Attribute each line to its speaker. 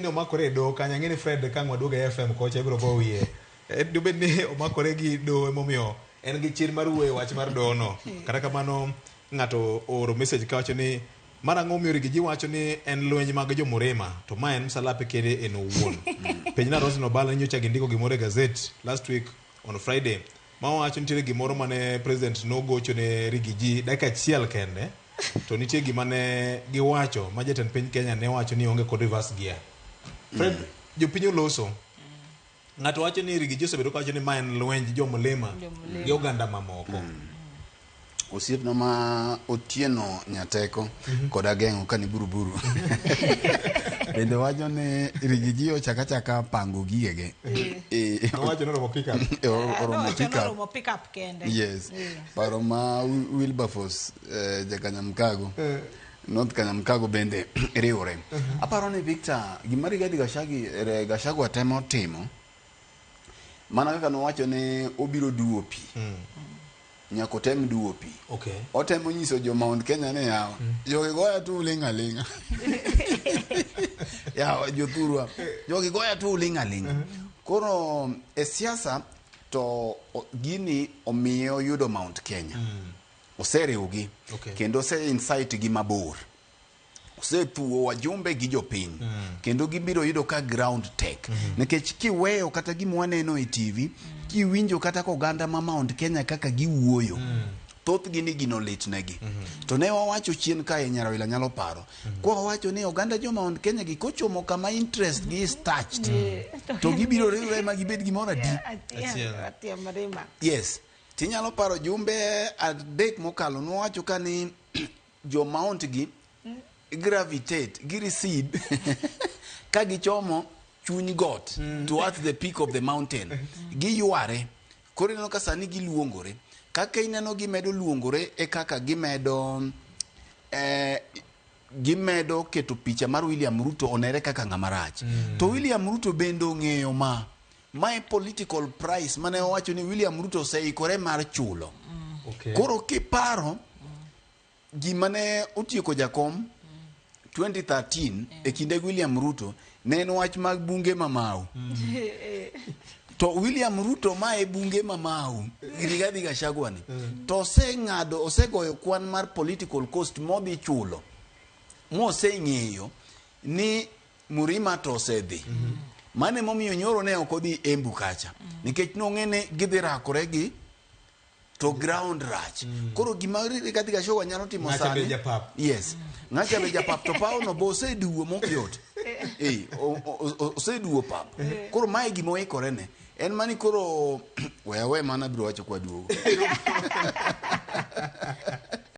Speaker 1: ni omakore e doho kanyo ang'e ni Fred ka ang' waduogo e FM kocha ibiro go wiye. Dobed ni omakore gi doho emomiyo en gi chir mar wuoyo e wach mar dohono. Kata kamano ng'ato ooro message kawacho ni mar ang'o momiyo Rigiji wacho ni en lweny mag jo Murima to ma en msalape kende en owuon. Penjna Roslyn Obala ni nyocha gindiko gimoro e gazet last week on Friday ma wacho nitiere gimoro mane president nogocho ne Rigiji dakika achiel kende to nitie gima ne giwacho ma jatend piny Kenya ne wacho ni onge kod reverse gear. Fred, jopiny oloso. Ng'ato wacho ni Rigiji osebedo kawacho ni ma en lwenj jo Mlima
Speaker 2: Jo-Mlima.
Speaker 1: gi oganda mamoko.
Speaker 3: Osiepna ma Otieno Nyateko kod Ageng'o kani Buruburu bende wacho ni Rigiji ochak achaka pango gigege.
Speaker 1: Nowacho ni oromo pick up.
Speaker 3: Oromo
Speaker 2: Nowacho
Speaker 3: pick up.
Speaker 2: noromo pick up kende.
Speaker 3: Yes. Paro ma Wilberforce Jakanyamkago North Kanyamkago bende riwre. Aparo ni Victor gima Rigathi Gachagua temo timo mana kaka nowacho ni obiro duwo pi. Nyaka otem duwo pi. Otemo nyiso jo Mount Kenya ni yawa. Jogi goya tu uling' aling'a. Yawa jothurwa. Jogi goya tu uling' aling'a. Koro e siasa to gini omiye oyudo Mount Kenya. Oseriwgi. Kendo ose incite gi mabor. Osethuo wajumbe gi jopiny. Kendo gibiro yudo ka ground tek. Nikech kiweyo kata gima waneno e TV, kiwinjo kata ka oganda ma Mount Kenya kaka giwuoyo, thothgi ni gino litnegi. To ne wawacho chien kae Nyarawila nyalo paro. Kwa wawacho ni oganda jo Mount Kenya gi kochomo kama interest gi is touched, to gibiro riwre ma gibed gimoro adi.
Speaker 1: Achiel.
Speaker 2: Atia Mrima.
Speaker 3: Yes. Tinyalo paro jumbe 3 mokalo nwawacho ka ni jo Mount gi gravitate, gi recede ka gichomo chuny got towards the peak of the mountain. Giyware. Koro ineno ka sani giluongore. Kaka ineno gimedo luongore e kaka gimedo keto picha mar William Ruto onere kaka ng'ama rach. To William Ruto bende ong'eyo ma. Mae political price mane owacho ni William Ruto oseikore mar chulo. Koro kiparo gima ne otieko jakom 2013 e kinde William Ruto ne en wach mag bunge mamau. To William Ruto ma e bunge mamau Rigathi Gachagua ni to oseng'ado osegoyo kwan mar political cost modhi chulo moseng'eyo ni Murima to osedhi. Mano emomiyo nyoro ne ok odhi Embu kacha nikech nong'e ni gidhi rakore gi to ground rach. Koro gima Rigathi Gachagua nyalo timo
Speaker 1: Ng'acha be
Speaker 3: sani
Speaker 1: japap.
Speaker 3: Yes. Ng'acha be japap to pawno bo oseduwo mok yot. Oseduwo pap. Koro mae gima oikore ne. En mani koro we awe mana abiro wacho kwa duogo.